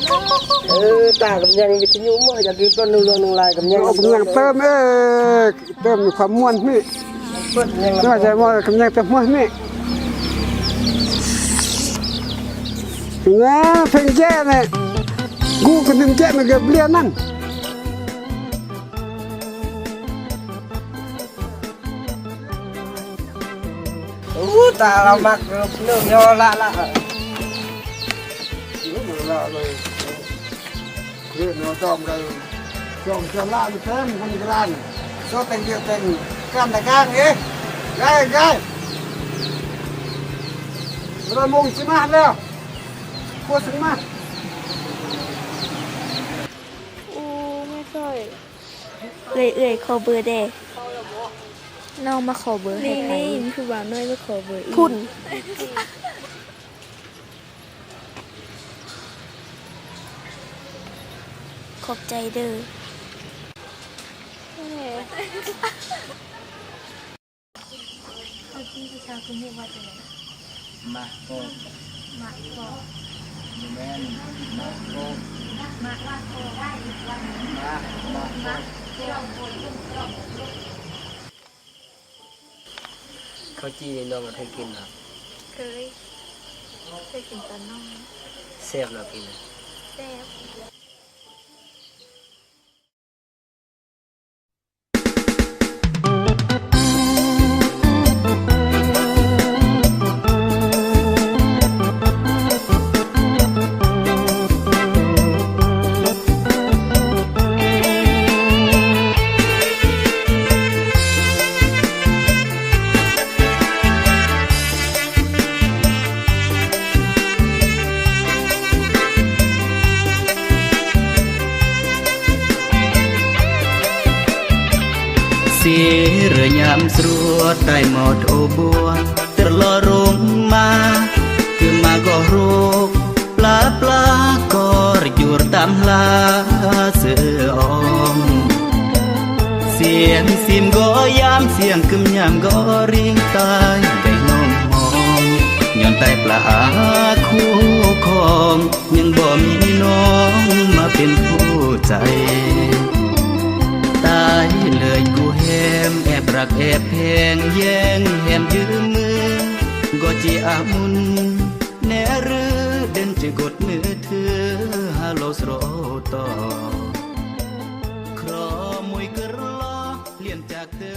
ເອີ ຕາກຳຍັງວິທະຍຸ ບໍ່ຢາກກິນເພິ່ນເລື່ອງໜຶ່ງຫຼາຍ ກຳຍັງ ເອົາກຳຍັງເຕີມເອີ ເຕີມຄວາມມ່ວນນີ້ ເປີດກຳຍັງ ວ່າຈະບໍ່ກຳຍັງເຕີມມ່ວນນີ້ ງາເພັງແຈ້ນີ້ ກູກະໜຶ່ງແຈ້ນີ້ກະເບຍນັ້ນ. ໂອ້ ຕາລາວມັກເລີ່ມຍໍລະລະ ລະເລີຍ ເຮັດແນວຕ້ອງໄດ້ ຈອງຈະລານແຊມຄົນກະລານ ໂຊແຕ່ງດຽວແຕ່ງກັນຕະກາງເອ ໄດ້ໄດ້ ລະມົງຊິມາແລ້ວ ຄົວຊິມາ. ໂອ້ ແມ່ຊ່ອຍ ເອື້ອຍ ເອື້ອຍ ຂໍເບີແດ່ ນ້ອງມາຂໍເບີໃຫ້ໃຜ ນີ້ ຄືບ່າວນ້ອຍມາຂໍເບີອີກ ພຸ້ນ ຂອບໃຈເດີ. ເມື່ອກີ້ຜູ້ສາວຄືຮູ້ວ່າຈັ່ງໃດ? ມາໂກ ມາໂກ ບໍ່ແມ່ນ ມາໂກ ມາ ມາ ມາໂກ. ເຂົ້າຈີ່ນີ້ນ້ອງກໍເຄີຍກິນບໍ່? ເຄີຍ ເຄີຍກິນຕອນນ້ອຍ. ແຊບເນາະ ກິນນະ? ແຊບ. ເສເຣຍາມສຣວດ ຕາຍໝົດໂອບົວ ເຕີລໍລົງມາ ຄືມາກໍໂຮກ ປາປາກໍຣຢູຣຕາມລາເສືອອອງ ສຽງຊິມກໍຍາມ ສຽງກຶມຍາມກໍຣິງ ຕາຍໄດ້ນ້ອງມອງ ຍ້ອນຕາຍປາຄູ່ຄອງ ຍັງບໍ່ມີນ້ອງມາເປັນຄູ່ໃຈ ຕາຍເລີຍກູແຮມ ແອບຮັກແອບແພງ ແຍ່ງແຮມຢືມມື ກໍຈິອາມຸນ ແນຣືເດັ່ນຈະກົດມືເທືອ ຮາໂລສໂຣໂຕ ຄຣອມຸຍກຣອ ລຽນຈາກເທີ